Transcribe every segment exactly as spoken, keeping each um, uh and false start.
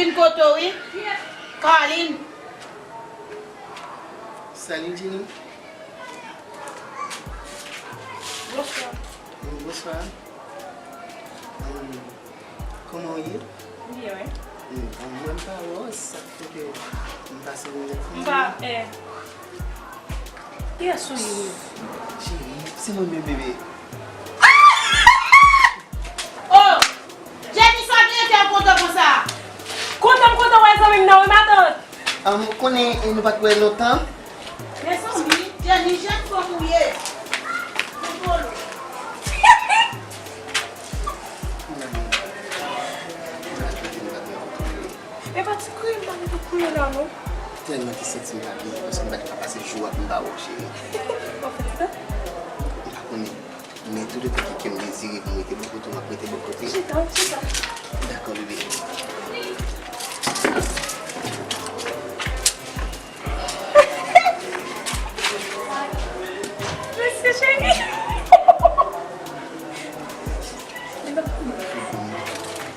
Vin kote w, wi. Carline. Salut, Jenny. Bonsoir. Mm, bonsoir. Mm, kòman w ye? Byen, wi. Mm, bon, mwen m pa wè w, sa k fè ke m pase wè w. M pa, eh. Kiyès ou ye? Cheri, se mwen menm, bebe. Oh! Jenny, sa w genyen kè w kontan konsa? Kontan m kontan wè zanmi m nan, wi, matant. Ah, m konnen, eh, nou pa t wè lontan. Mezanmi, Jenny, jèn fanm ou ye. Ou polo. E pa ti kriye, m pa gen pou kriye la, non. Tèlman te santi m pa byen, paske m pa t ka pase jou ap m pa wè w, cheri. Ou fè sa? M pa konnen. Men toutotan ke kè m dezire pou m rete bò kote w, m ap rete bò kote w. Chita, chita. Dakò, bebe. Mèsi, cheri.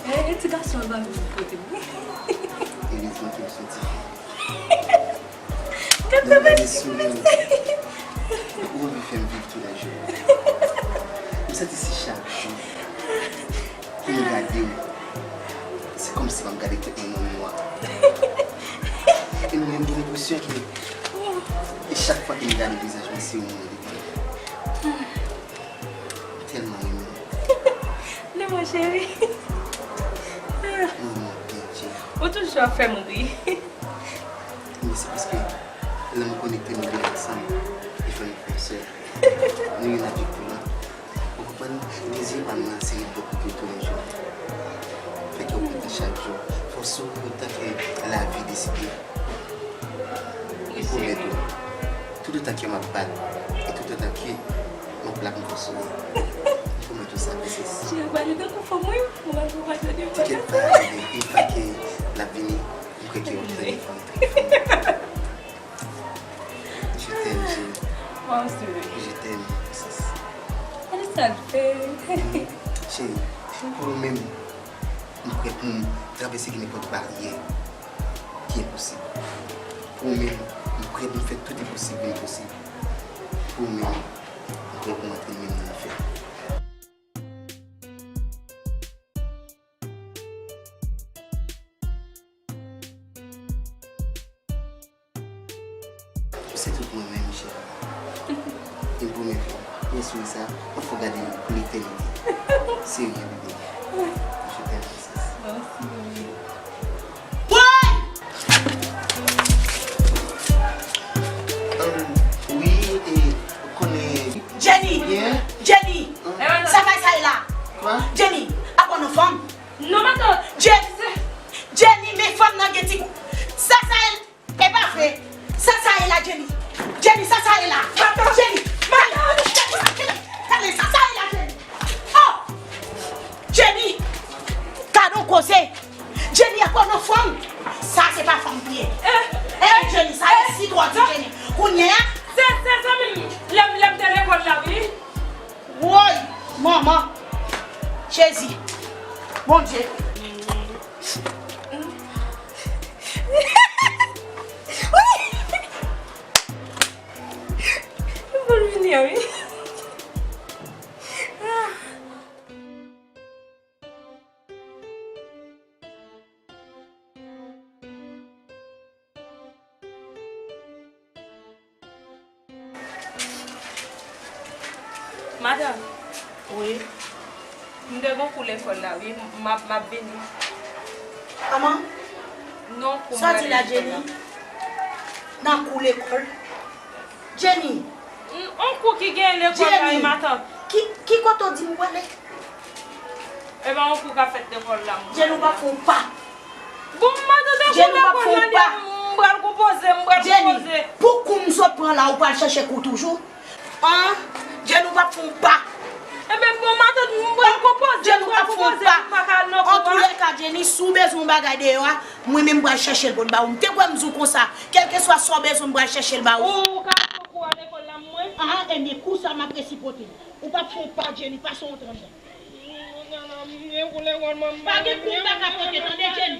E, e ti gason an ba m kote m. Erezman ke m se yon ti fi. Gade, gade souri w. Ou anvi fè m viv toulèjou. M santi se chak jou pou m gade w, se kòmsi m ap gade tèt mwen nan mwa. E m menm gen enpresyon ke e chak fwa ke m gade vizaj mwen, se ou mwen li. M tèlman renmen w. Non, mon cheri. Ou toujou ap fè m ri. Men se paske lè nou konekte, nou byen ansanm, e fè nou fè sè. Nou youn avèk tout lòt. Ou konprann? Dezi pa m nan se ret bò kote w toulèjou. Fè kè w kontan chak jou. Fè w souri otan ke lavi deside. M pwomèt ou, toutotan ke m ap bat, e toutotan ke m ap la pou m fè w souri, m pwomèt ou sa, princesse. Cheri, pale tankou fanm, wi. Mwen pa tande. T'inquiète pas, bebe, une fois que l ap vini, m kwè ke w ap tande fanm trè fò. Je t'aime, chérie. Moi aussi, bébé. Je t'aime, princesse. Allez, ça le fait. Chérie, pou ou menm, m prè pou m travèse nenpòt baryè ki enposib. Pou ou menm, m prè pou m fè tout enposib vin posib. Pou ou menm, m prè pou m antre menm nan lanfè. Ou se tout mwen menm, cheri. E m pwomèt ou, byen sou sa, ou fò gade m pou letènite. Serye, bebe. Je t'aime, princesse. Mèsi, bebe. Woy! Wi, e, ou konnen. Jenny! Jenny! Sa fè sa e la? Jenny, apa w nan fanm? Non, matant. Jenny, men fanm nan gen ti kou. Sa sa e la? E pa vre. Sa sa ye la, Jenny? Jenny, sa sa ye la? Jenny, matant, tande, sa sa ye la, Jenny? Oh! Jenny, gade yon koze. Jenny, apa w nan fanm? Sa se pa fanm li ye. Eh, Jenny, sa e si twò di, Jenny. Kounye a. Se, se zanmi m. Lè m, lè m te lekòl la, wi. Woy, manman. Jezi. Bondye. Pou l vini an, wi. Madanm. Wi. M te gon kou lekòl la, wi. M ap, m ap vini. Kòman? Non, kou m prale lekòl la. Sa w di la, Jenny? Nan kou lekòl? Jenny! N-, on kou ki gen lekòl la, wi, matant. Ki, ki kote w di m prale? E pa on kou k ap fèt lekòl la, mwen. Jenny, ou p ap fè yon pa. Bon, matant, e kou lekòl la, m pral konpoze, m pral konpoze. Jenny, pou kou m sot pran la, ou pral chèche kou toujou? An? Jenny, ou p ap fè yon pa. Ebyen, bon, matant, m pral konpoze, m pral konpoze, m pa ka al nan kou a. Antoulèka, Jenny, si w bezwen yon bagay deyò a, mwen menm m pral chèche l pou l ba ou. M te kwè m di w konsa. Kèlkeswa sa w bezwen, m pral chèche l ba ou. Ou ka pran kou a lekòl la, mwen? Ahan, ebyen, kou sa m ap resipote l. Ou p ap fè yon pa, Jenny, pase yon tranblan. Pa gen kou m pa ka pote, tande, Jenny?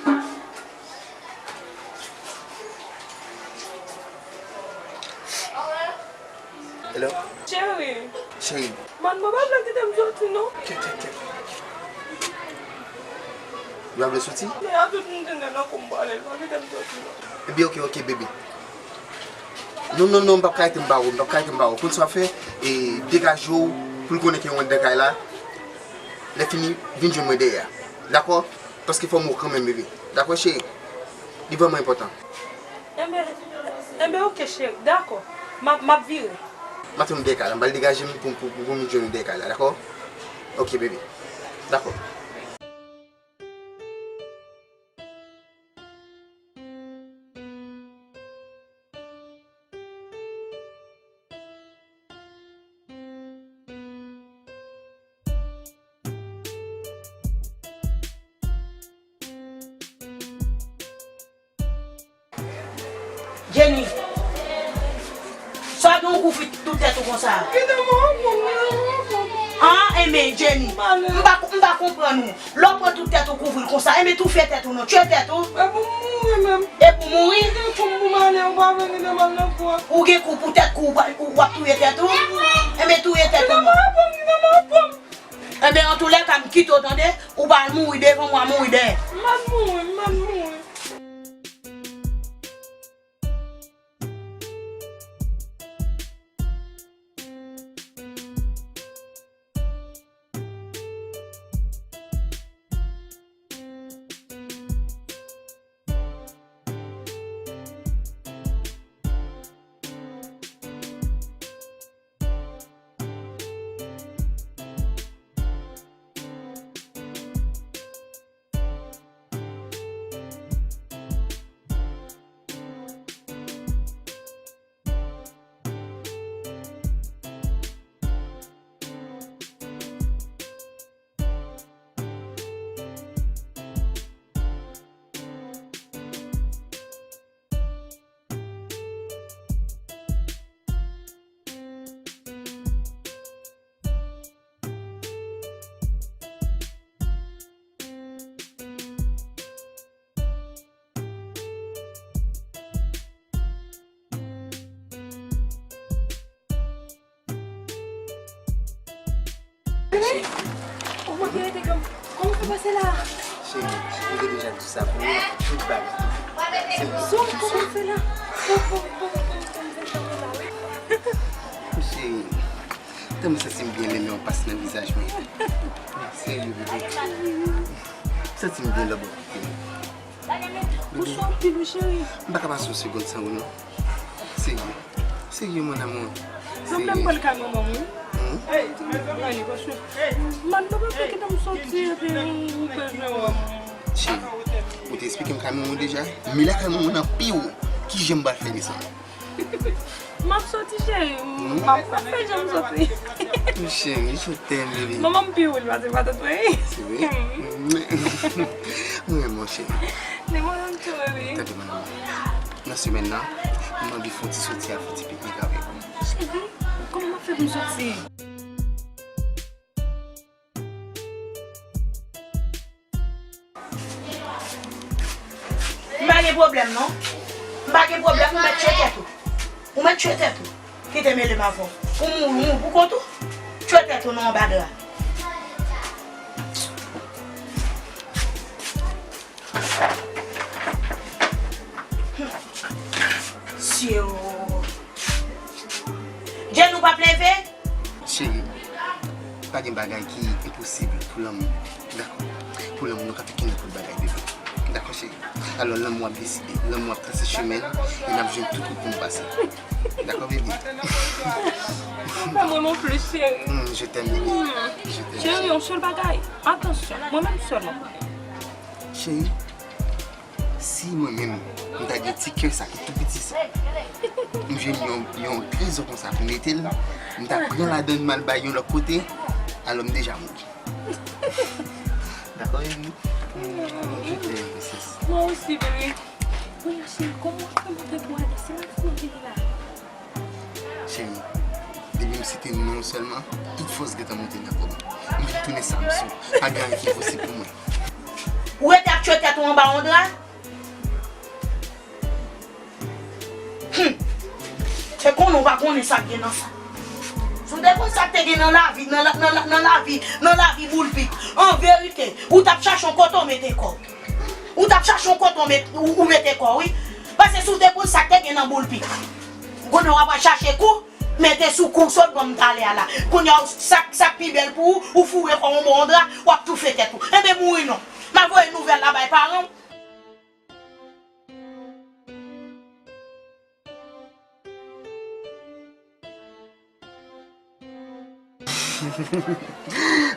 Hello? Cheri. Cheri. Man, mwen pa vle kite m soti, non. Kèt, kèt, kèt. Ou pa vle soti? Men a tout moun tande nan kou m prale, pa kite m soti, non. Ebyen, oke, oke, bebe. Non, non, non, m p ap ka rete m ba ou, m p ap ka rete m ba ou. Konn sa w ap fè, e degaje w pou l konnen ke w anndan kay la. Lè fini, vin jwenn mwen dèyè a. Dakò? Paske fò m wè w kanmenm, bebe. Dakò, cheri? Li vrèman enpòtan. Enben, enben, oke, cheri. Dakò. M ap, m ap vire. M ap tann ou dèyè kay la. M pral degaje m pou, pou, pou, pou m jwenn ou dèyè kay la, dakò? Oke, bebe. Dakò. Jenny, sa w gen w kouvri tout tèt ou konsa? Kite m anfòm, kite m anfòm. An, enben, Jenny, m pa, m pa konprann ou. Lè w pran tout tèt ou kouvri l konsa, enben toufe tèt ou non, tchwe tèt ou. E pou m mouri menm. E pou mouri? Kite kò m pou m ale, ou pa vle kite m al nan fwa. Ou gen kou pou tèt kou, ou pa, ou w ap touye tèt ou? Enben touye tèt ou non. Kite m anfòm, kite m anfòm. Enben, antoulèka, m kite w tande, ou pral mouri devan mwen, mouri dèyè. M pa t mouri, m pa t mouri. Ou manke rete kòm, kòman w fè pase la? Cheri, m te deja di sa pou ou, tout bagay. Sou, kòman w fè la? Kòman, kòman, kòman, kòman w fè la, wi? Cheri, tèlman m santi m byen lè men w pase nan vizaj mwen. Serye, bebe. M santi m byen lè w bò kote m. Ou sou anpil wi, cheri. M pa ka pase yon segonn san ou non. Serye. Serye, mon amour. Sanble m pral kay manman m wi. Hmm? Mani, paske man, papa pa kite m soti epi ou bezwen wè m. Cheri, ou te eksplike m kay manman w deja? Men la kay manman w nan pye w. Kijan m pral fè desann? M ap soti, cheri. M ap, m ap fè jan m soti. Cheri, je t'aime, bebe. Manman m pi ou l pase patat mwen. Se vre? Mwen renmen w, cheri. Li mwen menm tou, bebe. Tande, mon amour. Nan semèn nan, m anvi fè yon ti soti al fè yon ti piknik avèk ou. Cheri, kòman m ap fè pou m soti? M pa gen pwoblèm non. M pa gen pwoblèm, ou mèt tchwe tèt ou. Ou mèt tchwe tèt ou. Kite mele m avè w. Ou mouri, ou mouri pou kont ou. Tchwe tèt ou nan yon bag la. Sye o. Jenny, ou p ap leve? Cheri, pa gen bagay ki enposib pou lanmou. Dakò? Pou lanmou, nou ka fè kenèpòt bagay, bebe. Dakò, cheri? Alò, lanmou ap deside. Lanmou ap trase chemen l e n ap jwenn tout wout pou nou pase. Dakò, bebe? Mwen non plis, cheri. Hmm, je t'aime, bebe. Hmm. Je t'aime. Cheri, yon sèl bagay. Atansyon, mwen menm sèlman. Cheri, si mwen menm, m ta gen ti kè sa ki tou piti sa, m jwenn yon, yon trezò konsa pou mete l, m ta pran ladan l m al bay yon lòt kote, Alò, m deja mouri. Dakò, Amy? Je t'aime, princesse. Moi aussi, bébé. Kounye a, cheri, kòman w ap fè maten pou ale? Se maten w vini la. Cheri, depi m site non w sèlman, tout fòs gentan monte nan kò m. M vin tounen Samson. Pa gen anyen ki enposib pou mwen. Ou rete ap tchwe tèt ou anba yon dra? Hum. Se konnen w pa konnen sa k gen nan sa. Si w te konn sa k te gen nan lavi, nan, la- nan, la- nan lavi, nan lavi boulpik. An verite, ou t ap chache yon kote w mete kò w. Ou t ap chache yon kote w met- ou, ou mete kò w, wi. Paske si w te konn sa k te gen nan boulpik. Konnen w ap al chache kou, mete sou kou w sot ban m talè a la. Kounye a, sa, sa k pi bèl pou ou, ou foure kò w anba yon dra, w ap toufe tèt ou. Enben, mouri non. M al voye nouvèl la bay paran w.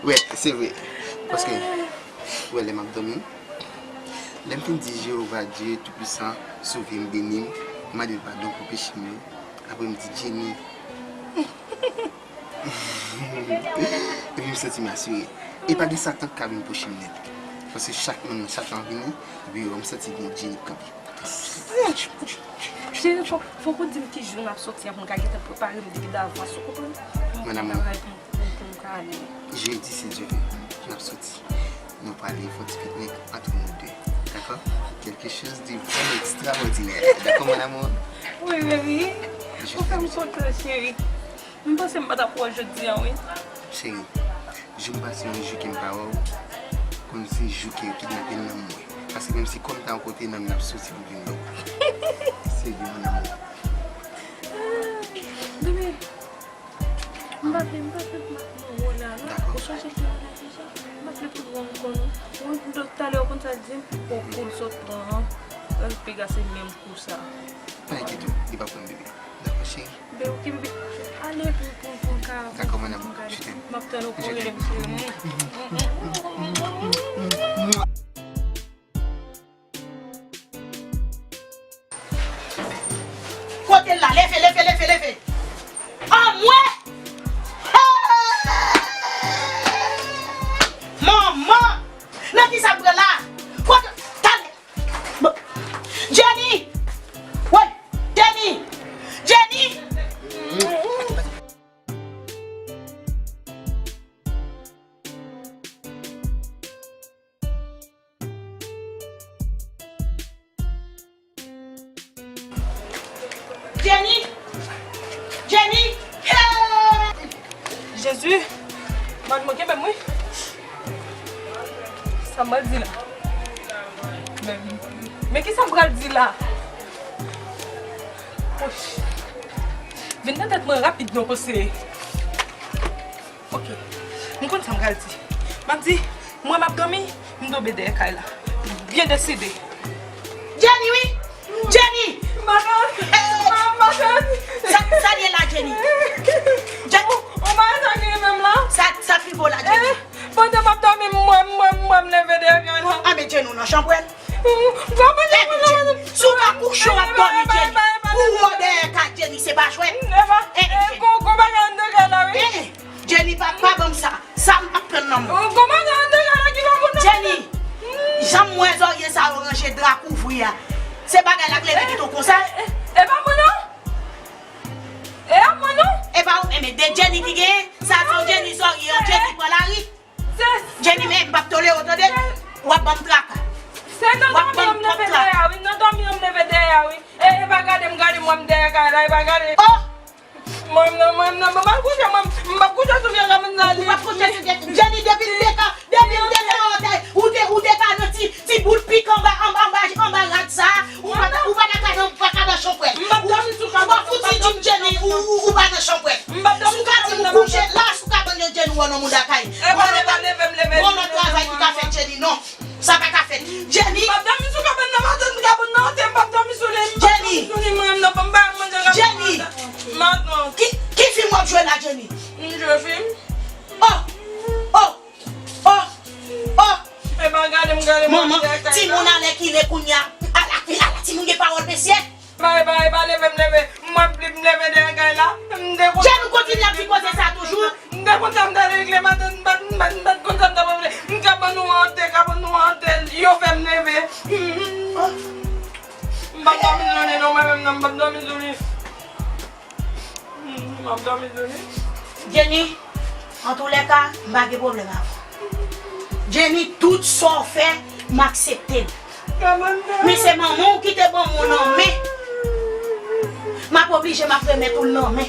Wè, se vre. Paske, wè, lè m ap dòmi, lè m fin di Jewova Dye Toupisan, sove m, beni m, mande l padon pou peche m yo, apre m di, Jenny, epi m santi m asire. E pa gen Satan k ka vin pwoche m nèt. Paske chak moun, Satan vini, epi yo, m santi gen Jenny k kanpe. Cheri, fòk, fòk ou di m ki jou n ap soti a pou m ka gentan prepare m depi davans, ou konprann? Mon amour, travay pou, pou, pou m ka ale. Jeudi, si Dye vle, n ap soti. Nou prale fè yon ti piknik entre nous deux. D'accord? Quelque chose de vraiment extraordinaire. D'accord, mon amour? Wi, baby. Ou fè m kontan, cheri. M panse m pa t ap wè w jodi a, wi. Cheri, jou m pase yon jou ke m pa wè w, konn se jou ke yo kidnape nanm mwen. Paske menm si kò m ta yon kote, nanm nan ap soti pou vin wè w. Se vre, mon amour. Bebe, m pa vle, m pa vle pran wòl la, non. Dakò. Ou sonje ke wòl la deja? M pa vle pran wòl ankò, non. Ou, talè, ou konn sa l di m? Pou kou l sot pran an, Piga se menm kou sa. Pa enkyete w, li p ap pran bebe. Dakò, cheri. Be, ok, bebe. Ale pou, pou, pou m ka, pou m ka. Dakò, mon amour. Je t'aime. M ap tann ou pou rele m, cheri. Kote l la? Leve, leve, leve, leve. Anmwe! Manman! Nan ki sa l pran la? Kote? Talè! Jenny! Woy! Jenny! Jenny! Jenny! Jenny! Hey! Jezi! Mad mwen kenbe m wi. Sa m pral di la? Men, men ki sa m pral di la? Ouch. Vin nan tèt mwen rapid non, paske Ok. M konn sa m pral di. M ap di, mwen m ap dòmi, m tonbe dèyè kay la. Byen deside. Jenny, wi! Jenny! Matant! Matant! Sa, sa l ye la, Jenny? Jenny! Ou pa wè sa ki rive m la? Sa, sa pi vo la, Jenny? Pandan m ap dòmi, m wè, m wè, m wè m leve dèyè kay la. A, men Jenny, ou nan chanpwèl. Jenny, si w pa kouche, w ap dòmi, Jenny. Pou w dèyè kay, Jenny, se pa jwèt. Jenny, pa, pa ban m sa. Sa m p ap pran nan men w. Jenny, jan m wè zòrye sa yo ranje dra kouvri a, se bagay la k leve kite w konsa? E pa mwen non. E pa mwen non. E pa ou, enben, de Jenny ki genyen, sa se yon Jenny zòrye, yon Jenny pran lari. Jenny, men m p ap tolere w, tande? W ap ban m traka. W ap ban m twòp traka. Nan dòmi an m leve dèyè a wi. E, e pa gade m, gade m wè m dèyè kay la, e pa gade. Oh! Mwen menm, mwen menm, mwen p ap kouche, mwen, m p ap kouche sou vye kabann nan li. Ou p ap kouche sou vye, Jenny, depi m te ka, depi m te ka, ou te, ou te ka nan ti, ti boul pik anba, anba, anba, anba rad sa, ou pa, ou pa nan kabann, pa ka nan chanpwèt. M p ap dòmi sou kabann. Ou pa fouti di m, Jenny, ou, ou, ou pa nan chanpwèt. M p ap dòmi sou kabann nan. Si w ka di m ou kouche la, sou kabann yo, Jenny, ou wè nan mouda kay. E pa leve, leve, m leve. Bon, lòt travay ki ka fèt, Jenny, non. Sa pa ka fèt. Jenny! M p ap dòmi sou kabann nan, matant, kabann nan, m p ap dòmi sou li, m p ap dòmi sou li, mwen menm, non, ban m bay manje, Jenny! Matant. Ki, ki fim w ap jwe la, Jenny? M jwe fim. Oh! Oh! Oh! Oh! E pa gade m, gade m. Manman, timoun alèkile kounye a. Ala, ala timoun gen pawòl mesye. Bay, bay, bay, leve, m leve. Mwen pli, m leve dèyè kay la. M dekouvri. Jenny, ou kontinye ap di koze sa toujou? M M te konn sa m t al regle maten, m pa t, m pa t, m pa t konn sa m t ap regle. M ka ban nou an tè, ka ban nou an tè, yo fè m nève. M p ap dòmi jounen non, mwen menm nan, m p ap dòmi jounen. M p ap dòmi jounen. Jenny, antoulèka, m pa gen pwoblèm avè w. Jenny, tout sa w fè, m aksepte l. Men se manman w ki te ban m ou nan men. M ap oblije, m ap remèt ou l nan men.